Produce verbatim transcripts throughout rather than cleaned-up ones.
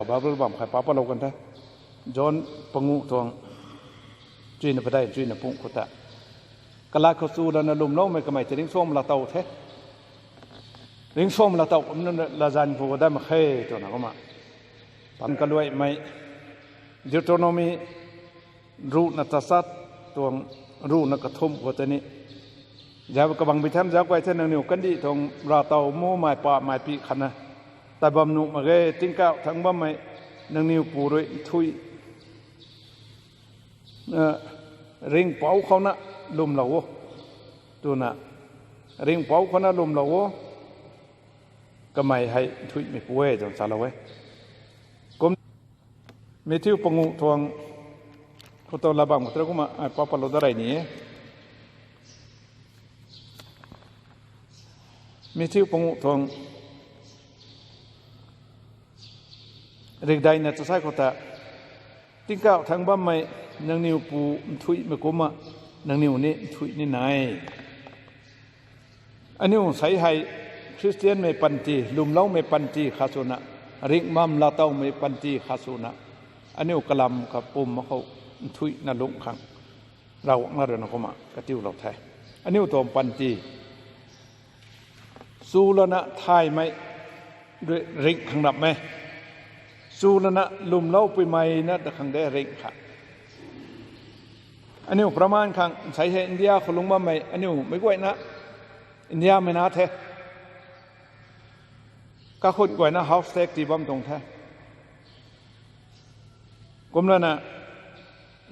Bible bam khat pa palou kan the. John pangu tuang chuina padeih chuina pung khou ta, kalat khou chu lana lwmloumei kamei tei ringcsuangmei laa tow the. Ringcsuangmei laa tow kumna latzan khou dai mak khe twna kumna, pan kaluaimei Deuteronomy ruhna tachat tuang ruhna kathumh khou tei ni, zauc kabang bi tham zauc guay the, nangniw kandih tuang ravtow mu mei pa mei pi khatna tat bam nuh mak ge. Tingkauh thangc bammei nangniw pu rui nthuih, ringhpouc khou na lwmlou o, twna, ringhpouc khou na lwmlou o, kamei hei nthuihmei pu e twna salou e. Kum, Matthew pangu tuang khou ta lat bam khou tei kumna ai pa palou da rey ni e. Matthew pangu tuang rikdeina ta sai khou ta, tingkauh thangc bammei nangniw pu nthuihmei kumna nangniw ni nthuih ni nai. Aniu sei hei Khristianmei panty, lwmloumei panty khat swna, ringhbam laatowmei panty khat swna, aniu kalam kapwm khou nthuihna lungh khang Ravguangc na ruina kumna katiulou the. Aniu tuang panty chu lana thaymei ri-, ringh khang rap e. Chu lana lwmlou puimei na ta khang de ringh kha. Aniu praman khang sei hei India khou lungc bammei aniu meic guayna Indiamei na the. Kakhun guayna house tax tii bam tuang the. Kumlana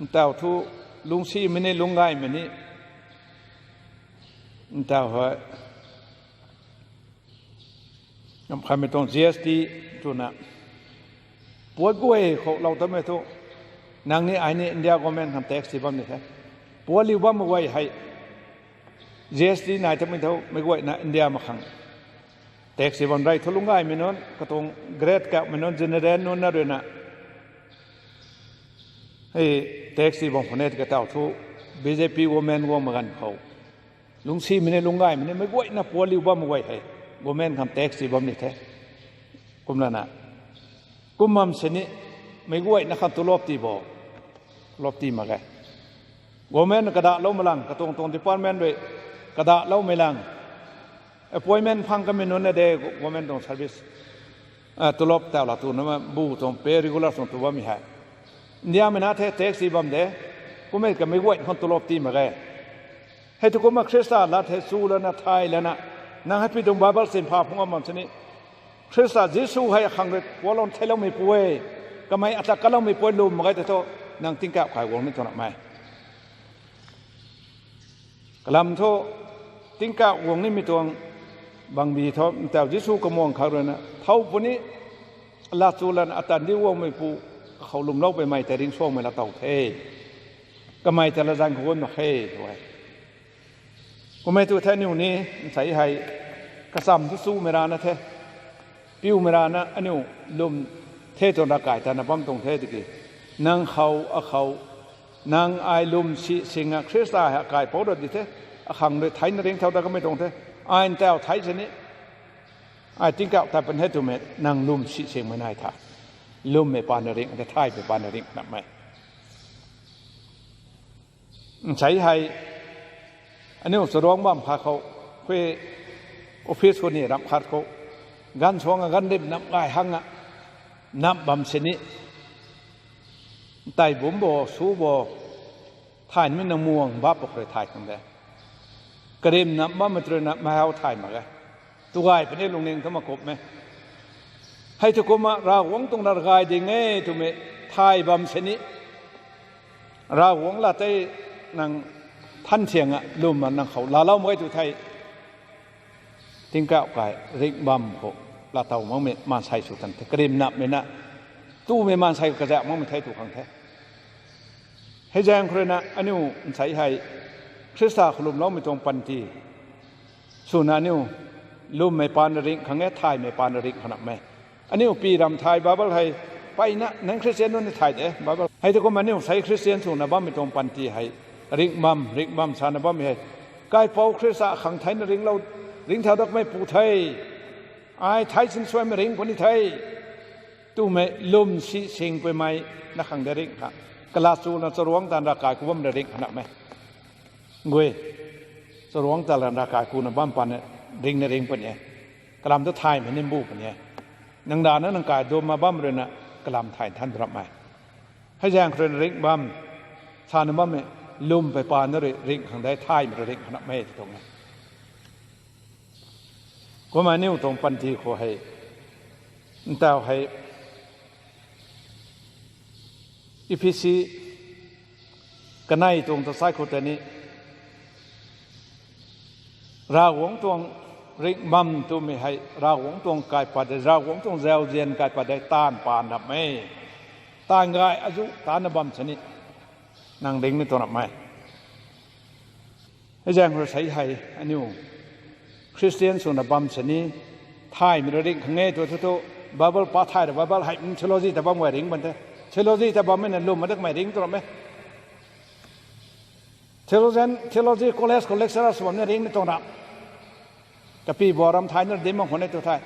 ntaw thu lungcsimei ni lungcgaymei ni ntaw hei namkhanmei tuang G S T twna puat guay khou lou tamei thu nang ni ai ni India government khang tax tii bam ni the. Puatliu bammei guay hei G S T nai tamei thu meic guayna India mak khang tax tii bam rey thu lungcgaymei nunc, katuang grade kaumei nunc, general nunc na ruina hei tax tii bam khou ne kataw thu B J P government guang mak ganv khou lungcsimei ni lungcgaymei ni meic guayna puatliu bammei guay hei government khang tax tii bam ni the. Kumlana kum bam sini meic guayna khang tulop tii bo, tulop tii mak ge. Government kadaloumei lang, katuang tuang department rui kadaloumei lang, appointment phang kamei nunc na de government tuang service, tulop taw la tuna bu tuang pay regular tuang tu bammei hei Indiamei na the tax tii bam de, kummei kamei guay khang tulop tii mak ge. Hei thu kumna Khrista lat hei chu lana thay lana, nang hei pi tuang Bible sin pha phungc bam sini, Khrista Jisu hei akhang rui pualou theicloumei pu e, kamei ata kaloumei pu e lwm mak ge tei thu, nang tingkauh kai guang ni tuang ramei. Kalam thu, tingkauh guang nimei tuang bangbi thu ntaw Jisu kamwang khak ruina thow puni, lat chu lana atan di guangmei pu, kakhou lwmlou puimei tei ringcsuangmei laatow the. Kamei ta latzan khou guan mak khe tu e. Kummei tu the aniu ni, nsei hei kacham thu chumei rana the, piumei rana aniu lwm the tuang ravkai tana bam tuang the tiki, nang khou, akhou, nang ai lwm si singa Khrista hei akaipouc ra di the, akhang rui theina ringcthau dat kamei tuang the, ai ntaw thei sini, ai tingkauh tat pan the twmei nang lwm si singmei nai tha, lwmmei paan na ringh the, thaymei paan na ringh namei. Nsei hei aniu charuangc bam khat khou, khui office khou ni ramh khat khou, ganv suang a ganv rim nap gay hanga nap bam sini, ntei bumc bo, su bo, thaymei nang muang bap khou rui thay khang de. Karim nap bammei tw ruina meic hau thay mak ge. Tugay puni lungning thu makumhmei. Hei thu kumna Ravguangc tuang lat gay ding e twmei thay bam sini, Ravguangc lat tei nang than thianga lwmna nang khou laalou mak ge tu thei, tingkauh kai ringh bam khou laatow makmei maansei sw tan the, karim napmei na, tumei maansei kazauh makmei thei tu khang the. Hei zaeng khou ruina aniu nsei hei Khrista khou lwmloumei tuang panty swna aniu lwmmei paan na ringh khang e, thaymei paan na ringh khang namei. Aniu pi ram thay Bible hei, mpeyna nang Khristian nunc ni thay de Bible hei thu kumna aniu sei Khristian swna bammei tuang panty hei ringh bam, ringh bam sana bammei hei, kaipouc Khrista khang theina ringlou, ringcthau dat kamei pu the. Ai thei sin suaimei ringh puni the. Twmei lwm si sing puimei na khang de ringh kha. Kala chuna charuangc tan ravkai ku bam ra ringh kha namei. Gui. Charuangc tan ravkai kuna bam pan ringh na ringh puni e. Kalam tu thaymei nimbu puni e. Nang dana nang kai duma bam ruina kalam thay than rapmei. Hei zaeng khou ruina ringh bam. Sana bammei lwm pei pan na rui ringh khang de thaymei rui ringh kha namei ti tuang e. Kumna aniu tuang panty khou hei, ntau hei, Ephesi kanei tuang ta sai khou tei ni, Ravguangc tuang ringh bam twmei hei, Ravguangc tuang kaipat de, Ravguangc tuang zauzian kaipat de, taanv pan rapmei. Taanv gay azuh tana bam sini, nang ringh ni tuang rapmei. Hei zaeng rui sei hei, aniu Christian swna bam sini, thaymei rui ringh khang e tu thu thu, Bible pa thay ra Bible hei, theology ta bam gay ringh bam the. Theology ta bammei na lwm ma dakmei ringh tuang rapmei. Theologian, theology college khou lecturer sw bam ni ringh ni tuang rap. Kapi bo ram thay na dim mak khwan e tu thei.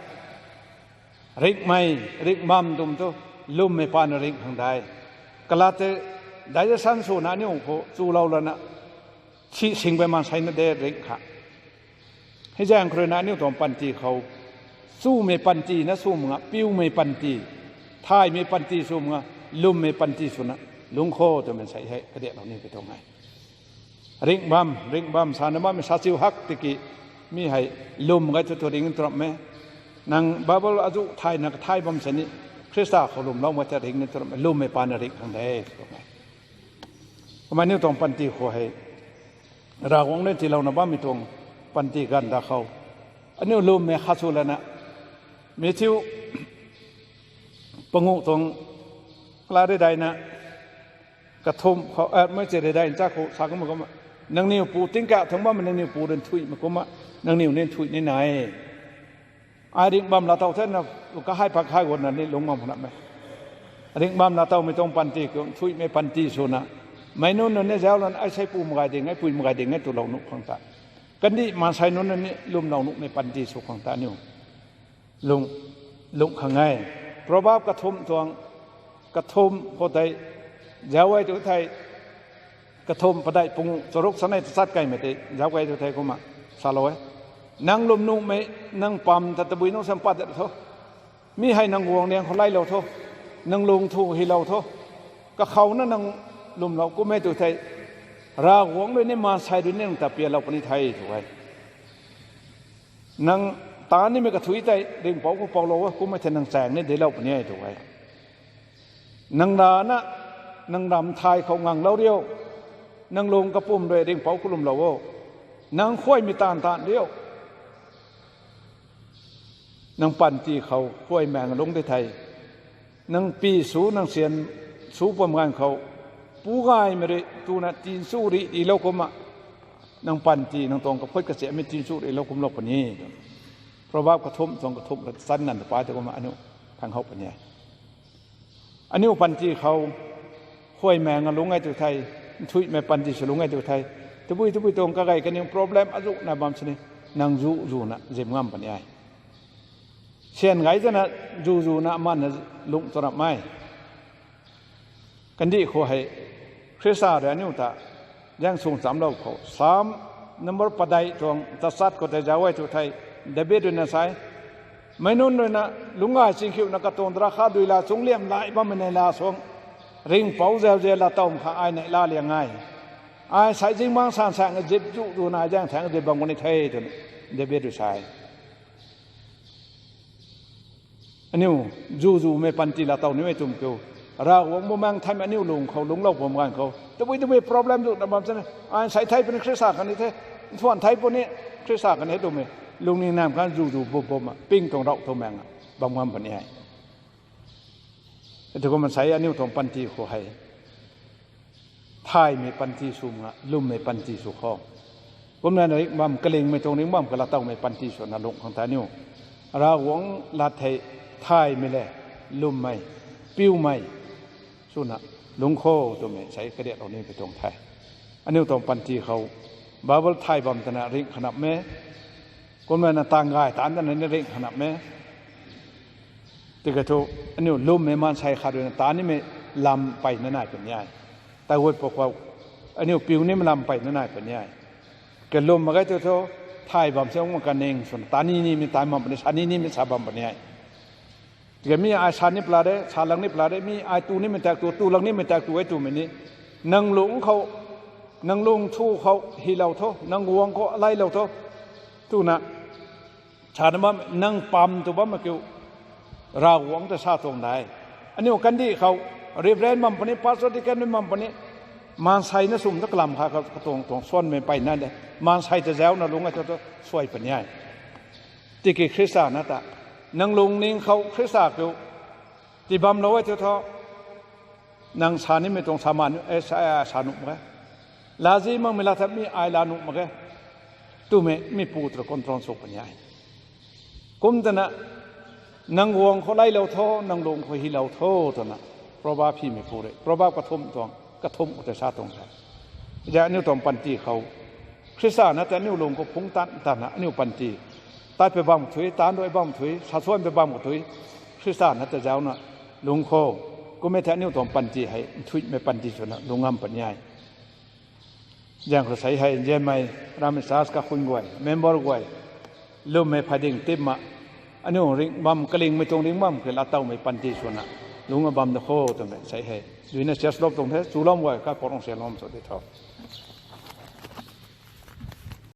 Ringhmei, ringh bam twmei tu, lwmmei pan ringh khang de. Kalate, digestion swna aniu khou chulou lana, si sing pei maansei na de ringh kha. Hei zaeng khou ruina aniu tuang panty khou, chumei panty na sw mak nga, piumei panty, thaymei panty sw mak nga, lwmmei panty swna, lungc kho twmei sei hei kadiaklou ni pi tuang e. Ringh bam, ringh bam sana bammei sa chiu hak tiki, mi hei lwm gay thu thu ringh tuang rapmei. Nang Bible azuh thayna kathay bam sini, Khrista khou lwmloumei ta ringh ni tuang rapmei, lwmmei pan ringh khang de, tuang e. Kumna aniu tuang panty khou hei, Ravguangc rui tiilouna bammei tuang panty ganv da khou, aniu lwmmei khat sw lana, Matthew panguh tuang, kala ridaina, kathumh khou, mei che ridaina cha khou sa kumna kumna, nangniw pu tingkauh thangc bammei nangniw pu rui nthuihmei kumna, nangniw ni nthuih ni nai e. Ai ringh bam laa tow the na, kahei pak hei guangna ni lungc bam khana mei. Ringh bam laa towmei tuang panty khou nthuihmei panty swna, meic nunc nunc ni zauc lana ai sei pu mak gay ding e, pui mak gay ding e twlou nuh khang ta, kandih maansei nunc nunc ni lwmlou nuhmei panty sw khang ta aniu lungh, lungh khang e. Proverb kathumh tuang, kathumh khou tei, zauc e tu thei, kathumh padeih panguh charuk sanei tachat kaimei tei zauc e tu thei kumna salou e. Nang lwm nuhmei, nang pam ta tabui nunc sam pat dat tho. Mi hei nang guang liang khou lailou tho. Nang lung thu hylou tho. Kakhouna nang lwmlou kum e tu thei, Ravguangc rui ni maansei rui ni nang ta pialou puni the tu e. Nang ta nimei kathuic tei ringhpouc khou poulou e, kum e thei nang chaeng ni deilou puni e tu e. Nang rana, nang ram thay khou nganglou riu. Nang lung kapwm rui ringhpouc khou lwmlou o. Nang khuaymei taanv taanv riu. Nang panty khou khuay maeng lungc di thei, nang pi su, nang sian su pam ganv khou, pu gaymei rui tuna tinchu rih dilou kumna, nang panty nang tuang kaphut kachiammei tinchu rihlou kumlou puni. Proverb kathumh tuang kathumh kachan nganv ta pai tu kumna aniu thang how puni e. Aniu panty khou khuay maeng lungc e tu thei, nthuihmei panty sw lungc e tu thei, tabui tabui tuang kagay kaniw problem azuhna bam sini, nang zu zuna zim ngam puni e. Syan gay zana zu zuna amanna lungh tu rapmei. Kandih khou hei, Khrista rui aniu ta zaeng sung chamlou khou, Psalm number padeih tuang tachat khou tei zauc e tu thei, David rui na sa e, meic nunc rui na lungc gay chingkhiuna katuang drakha dui la chungcliam lai bammei neihla suang, ringhpouc zauzian laa towmei kha ai neihla liang e. Ai sei zingbangc sansaeng zip zu zuna zaeng thaeng zip bam kani the twna David rui sa e. Aniu zu zumei panty laa tow nimei twmei kiu, Ravguangc bumaengc theimei aniu lung khou lungclou pam ganv khou tabui tabui problem zuhna bam sini, ai sei thei puni Khrista khatni the, nthuan thei puni Khrista khatni he twmei lungning nam kan zu zu bum bumna ping tuang rauh tuang maeng bam ngam puni e. Hei tu kumna sei aniu tuang panty khou hei, thaymei panty sw mak nga, lwmmei panty sw khou, kumna ringh bam kalingmei tuang ringh bam kalaa towmei panty swna lungh khang ta aniu Ravguangc lat thei, thaymei le lwmmei, piumei swna lungc kho twmei sei kadiaklou ni pi tuang the. Aniu tuang panty khou Bible thay bam twna ringh khanapmei, kumna na taanv gay taanv twna ni ringh khanapmei. Tiki thu, aniu lwmmei maansei khat ruina ta nimei lam peyna nai puni e. Taiwut pw khou, aniu piu nimei lam peyna nai puni e. Kalwm mak ge tu thu, thay bam se ung mak kaning swna ta ni nimei tai bam puni, sa ni nimei sa bam puni e. Tiki mi ai sa ni pla de, sa lang ni pla de, mi ai tu nimei tak tu, tu lang nimei tak tu e twmei ni. Nang lung khou, nang lung thu khou hylou tho, nang guang khou lailou tho, twna sana bam, nang pam tu bam kiu, Ravguangc ta sa tuang de. Aniu kandih khou, Reverend bam puni, Pastor Deacon bam puni, maansei na sum ta kalam kha khou katuang tuang suanmei peyna de. Maansei ta zauna lung e tu tu suai puni e. Tiki Khrista na ta, nang lungning khou Khrista kiu, tii bamlou e tu thu, nang sa nimei tuang sa man, e, sa, sa nuh mak ge. Lazi makmei la tha mi ai la nuh mak ge. Twmei mi pu tu control sw puni e. Kum twna, nang guang khou lailou tho, nang lung khou hylou tho, twna. Proverb hymei pu rui. Proverb kathumh tuang, kathumh khou tei sa tuang the. Zai aniu tuang panty khou, Khrista na ta aniu lung khou phungc tan tana aniu panty, tat pui bam khou thui, tan rui bam khou thui, sa suan pui bam khou thui, Khrista na ta zauna lung khou, kum e the aniu tuang panty hei nthuihmei panty swna lung ngam puni e. Zaeng khou sei hei nzianmei, ramei church kakhun guay, member guay, lwmmei phading tip ma, aniu ring bam, kalingmei tuang ring bam khe latowmei panty swna lung a bam da kho twmei sei hei duina church lop tuang the, chulam guay kakhou rong se lom sw di tho.